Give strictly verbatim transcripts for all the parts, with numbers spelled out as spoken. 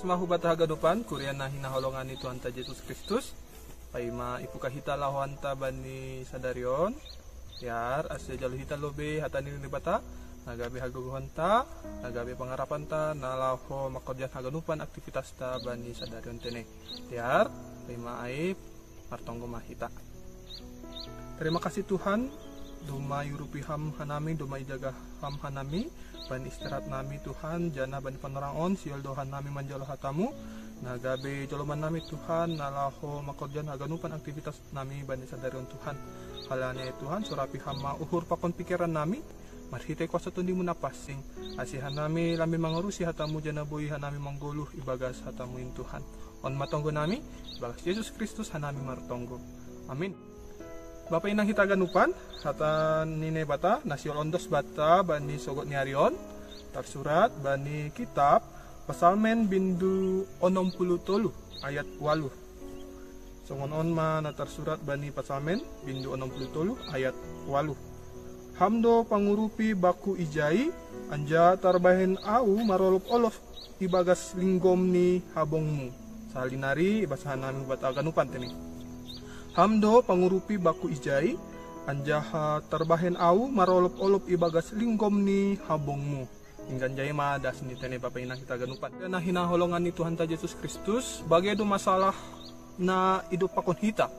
Mahubat hagadupan, kurian na hinaholongan ni Tuhan ta Jesus Kristus. Paima ipuka hita lahuanta bani sadarion. Tiar, ase jalo hita lobe hata ni Debata, nagabe hagogohonta, nagabe pangarapanta, na laho makorjan haganupan aktivitasta bani sadarion tene. Tiar, paima ai martonggo ma hita. Terima kasih Tuhan, doma iurupi ham hanami, doma ijaga ham hanami, bani istirahat nami Tuhan, jana bani panorang on, siol dohan nami manjalo hatamu, nagabe joloman nami Tuhan, na laho makorjan haganupan aktivitas nami bani sadarion Tuhan. Halani ai Tuhan, surapi ham ma uhur pakon pikeran nami, marhite kuasa tondimu na pasing. Ase hanami lambe mangarusi hatamu jana boi hanami manggoluh ibagas hatamu in Tuhan. On ma tonggo nami, ibagas Jesus Kristus hanami martonggo. Amin. Bapa inang hita ganupan, hata ni Naibata, na siol ondos bata bani sogot ni ari on, tarsurat bani kitab Pasalmen bindu onom puluh tolu ayat waluh. Songon on ma na tarsurat bani Pasalmen bindu onom puluh tolu ayat waluh. Ham do pangurupi bakku ijai, anjaha tarbahen ahu marolop-olop ibagas linggom ni habongmu. Sahali nari ibasa hanami hubat haganupan tene. Ham do pangurupi bakku ijai, anjaha tarbahen ahu marolop-olop ibagas linggom ni habongmu. Inggan jai ma das ni tene bapa inang hita ganupan. Na hinaholongan ni Tuhan ta Jesus Kristus, bage do masalah na idop pakon hita.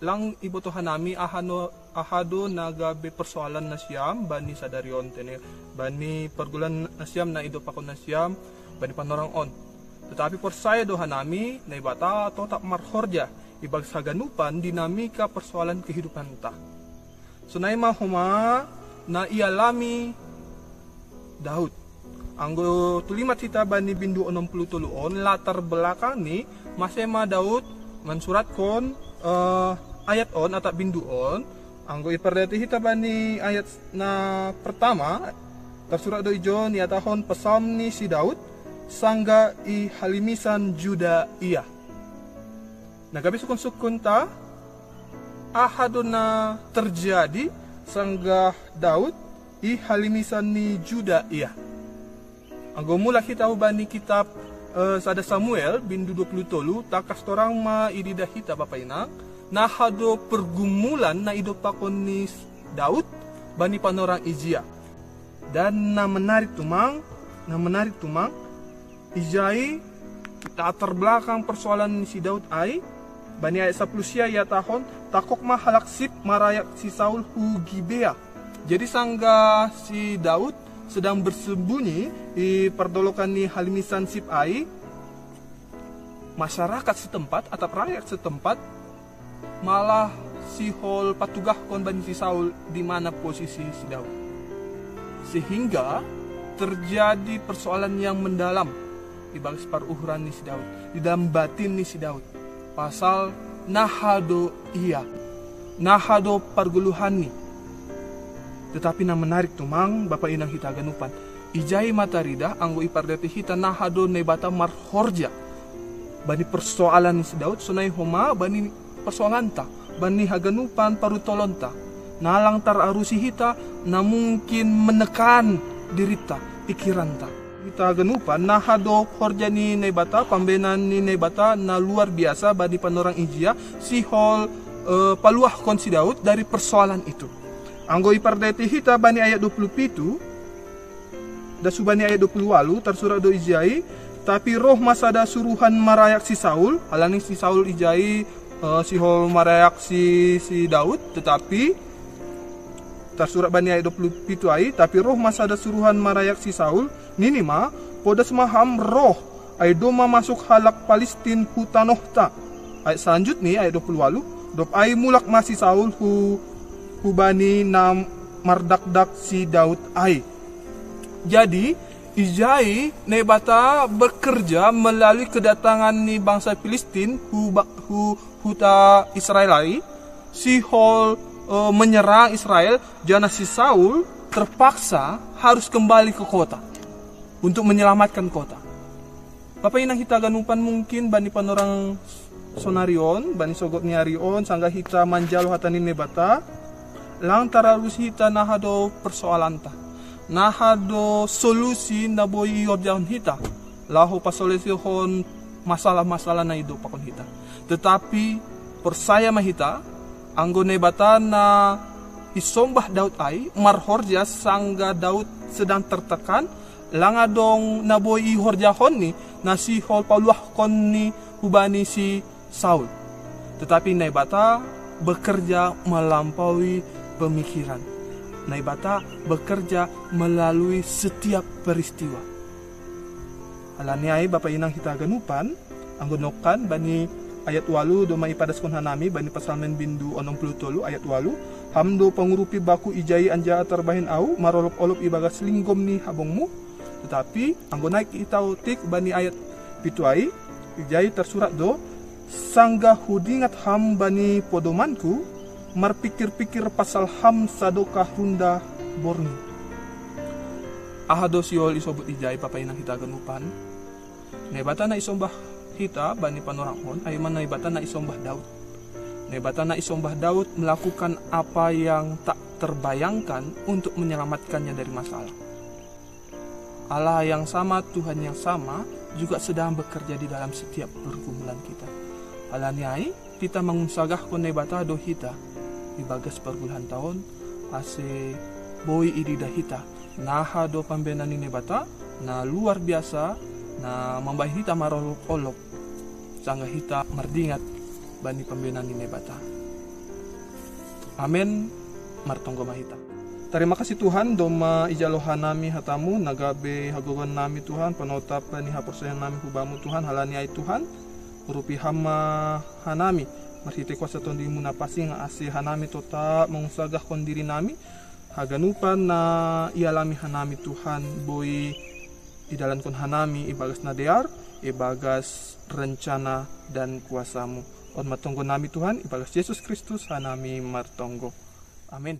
Lang iboto hanami aha no, aha do na gabe persoalan nasiam bani sadari on tene, bani pergulan nasiam na idop pakon nasiam bani panorang on. Tetapi porsaya do hanami Naibata totap marhorja ibagas haganupan dinamika persoalan kehidupanta. Sonai ma homa na ialami Daud. Anggo tulimat hita bani bindu onom puluh tolu on, latar belakang ni mase ma Daud mansuratkon eh, ayat on atap bindu on. Anggo ipardeti hita bani ayat na pertama, tarsurat do ijon ihatahon psalm ni si Daud, sanggah i halimisan Juda ia. Na gabe sukun-sukunta, aha do na terjadi sanggah Daud i halimisan ni Juda ia. Anggo mulak hita hubani kitab eh, sada Samuel bindu dua puluh tolu, tangkas torang ma ididah hita bapa inang, na aha do pergumulan na idop pakon ni Daud bani panorang ijia. Dan na menarik tumang, na menarik tumang, ijai latar belakang persoalan ni si Daud ai, bani ayat sapuluh sia ihatahon, tangkok ma halak Sip marayak si Saul hu Gibea. Jadi sanggah si Daud sedang bersembunyi di pardolokan ni halimisan Sip ai, masyarakat setempat atap rakyat setempat malah sihol patugahkon bani si Saul di mana posisi si Daud. Sehingga terjadi persoalan yang mendalam di bagas paruhuran ni si Daud, di dalam batin ni si Daud. Pasal na aha do ia, na aha do pargoluhan ni. Tetapi na menarik tumang bapa inang hita ganupan. Ijai ma taridah anggo ipardeti hita na aha do Naibata marhorja bani persoalan ni si Daud, sonai homa bani persoalanta, bani haganupan parutolonta. Na lang tararusi hita, na mungkin menekan dirinta, pikiranta. Hita haganupan, na aha do horja ni Naibata, pambahenan ni Naibata na luar biasa bani panorang ijia, sihol eh, paluahkon si Daud dari persoalan itu. Anggo ipardeti hita bani ayat dua puluh pitu, das hubani ayat dua puluh walu, tarsurat do ijai, tapi roh ma sada suruhan marayak si Saul, halani si Saul ijai eh, sihol marayak si, si Daud, tetapi tarsurat bani ayat dua puluh pitu ai, tapi roh ma sada suruhan marayak si Saul, nini ma, podas ma ham roh, ai domma masuk halak Palistin hu tanohta. Ayat selanjutni, ayat dua puluh walu, dob ai mulak ma si Saul hu, hubani na mardakdak si Daud ai. Jadi, ijai Naibata bekerja melalui kedatangan ni bangsa Filistin hu, ba- hu huta Israel ai, sihol eh, menyerang Israel, janah si Saul terpaksa harus kembali ke kota untuk menyelamatkan kota. Bapa inang hita ganupan, mungkin bani panorang sonari on, bani sogot ni ari on, sanggah hita manjalo hata ni Naibata, lang tararusi hita na aha do persoalanta, na aha do solusi na boi ihorjahon hita. laho pasolesehon masalah-masalah na idopa kon hita. Tetapi porsaya ma hita, anggo Naibata na isombah Daud ai marhorja sanggah Daud sedang tertekan, lang adong na boi ihorjahonni na sihol paluahkonni hubani si Saul. Tetapi Naibata bekerja melampaui pemikiran. Naibata bekerja melalui setiap peristiwa. Alani ai, Bapa Inang hita haganupan, anggo nongkan bani ayat walu do ma ipadaskon hanami bani Psalmen bindu onom puluh tolu ayat walu: Ham do pangurupi baku ijai anjaha tarbahen au marolop-olop ibagas linggom ni habongmu. Tetapi anggo naik hita otik bani ayat pitu ai, ijai tarsurat do: Sanggah hudingat ham bani podomanku, marpikir-pikir pasal ham sadokah runda borngin. Aha do sihol isobut ijai, Bapa Inang hita haganupan? Naibata na isombah hita bani panorang on ai ma Naibata na isombah Daud. Naibata na isombah Daud melakukan apa yang tak terbayangkan untuk menyelamatkannya dari masalah. Allah yang sama, Tuhan yang sama juga sedang bekerja di dalam setiap pergumulan kita. Alani ai, hita mangunsagahkon Naibata do hita ibagas pargulahanta on, ase boi ididah hita naha do pambahenan ni Naibata na luar biasa, na mambahen hita marolop-olop, sanggah hita mardingat bani pambahenan ni Naibata. Amen. Martonggo ma hita. Tarima kasih Tuhan, domma ijalo hanami hatamu, na gabe hagogoon nami Tuhan, panotap ni haporsayaon nami hu Bamu Tuhan. Alani ai Tuhan, urupi Ham ma hanami, marhite kuasa Tondimu na pansing, ase hanami totap mangunsagahkon diri nami, haganupan na ialami hanami Tuhan, boi idalankon hanami ibagas na dear, ibagas rencana dan kuasamu. On ma tonggo nami Tuhan, ibagas Jesus Kristus hanami martonggo. Amin.